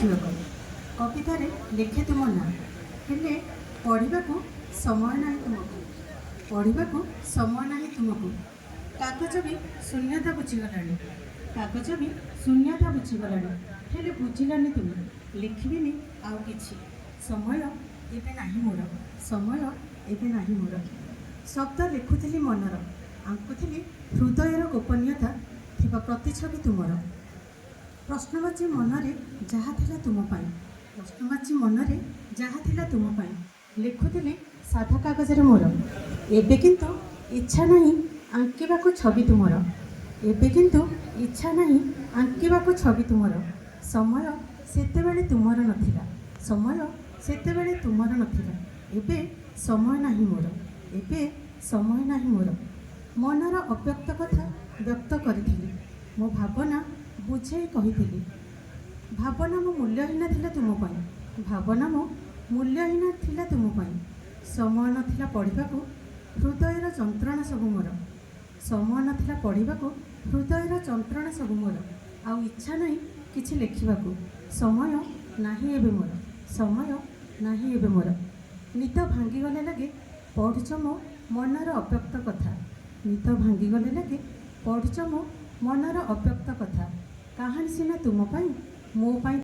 ଲେଖିବାକୁ। କବିତାରେ ଲେଖେ ତୁମ ନାଁ, ହେଲେ ପଢ଼ିବାକୁ ସମୟ ନାହିଁ ତୁମକୁ। ପଢ଼ିବାକୁ ସମୟ ନାହିଁ ତୁମକୁ। କାଗଜ ବି ଶୂନ୍ୟତା ବୁଝିଗଲାଣି। କାଗଜ ବି ଶୂନ୍ୟତା ବୁଝିଗଲାଣି, ହେଲେ ବୁଝିଲନି ତୁମେ। ଲେଖିବିନି ଆଉ କିଛି, ସମୟ ଏବେ ନାହିଁ ମୋର। ସମୟ ଏବେ ନାହିଁ ମୋର। ଶବ୍ଦ ଲେଖୁଥିଲି ମନର, ଆଙ୍କୁଥିଲି ହୃଦୟର ଗୋପନୀୟତା ଥିବା ପ୍ରତିଛବି ତୁମର। ପ୍ରଶ୍ନବାଚୀ ମନରେ ଯାହା ଥିଲା ତୁମ ପାଇଁ, ପ୍ରଶ୍ନବାଚୀ ମନରେ ଯାହା ଥିଲା ତୁମ ପାଇଁ, ଲେଖୁଥିଲି ସାଧା କାଗଜରେ ମୋର। ଏବେ କିନ୍ତୁ ଇଚ୍ଛା ନାହିଁ ଆଙ୍କିବାକୁ ଛବି ତୁମର। ଏବେ କିନ୍ତୁ ଇଚ୍ଛା ନାହିଁ ଆଙ୍କିବାକୁ ଛବି ତୁମର। ସମୟ ସେତେବେଳେ ତୁମର ନଥିଲା। ସମୟ ସେତେବେଳେ ତୁମର ନଥିଲା, ଏବେ ସମୟ ନାହିଁ ମୋର। ଏବେ ସମୟ ନାହିଁ ମୋର। ମନର ଅବ୍ୟକ୍ତ କଥା ବ୍ୟକ୍ତ କରିଥିଲି, ମୋ ଭାବନା ବୁଝେଇ କହିଥିଲି। ଭାବନା ମୋ ମୂଲ୍ୟହୀନ ଥିଲା ତୁମ ପାଇଁ। ଭାବନା ମୋ ମୂଲ୍ୟହୀନ ଥିଲା ତୁମ ପାଇଁ। ସମୟ ନଥିଲା ପଢ଼ିବାକୁ ହୃଦୟର ଯନ୍ତ୍ରଣା ସବୁ ମୋର। ସମୟ ନଥିଲା ପଢ଼ିବାକୁ ହୃଦୟର ଯନ୍ତ୍ରଣା ସବୁ ମୋର। ଆଉ ଇଚ୍ଛା ନାହିଁ କିଛି ଲେଖିବାକୁ, ସମୟ ନାହିଁ ଏବେ ମୋର। ସମୟ ନାହିଁ ଏବେ ମୋର। ନିଦ ଭାଙ୍ଗିଗଲେ ଲାଗେ ପଢ଼ୁଛ ମୋ ମନର ଅବ୍ୟକ୍ତ କଥା। ନିଦ ଭାଙ୍ଗିଗଲେ ଲାଗେ ପଢ଼ୁଛ ମୋ ମନର ଅବ୍ୟକ୍ତ କଥା। କାହାଣୀ ସିନା ତୁମ ପାଇଁ, ମୋ ପାଇଁ।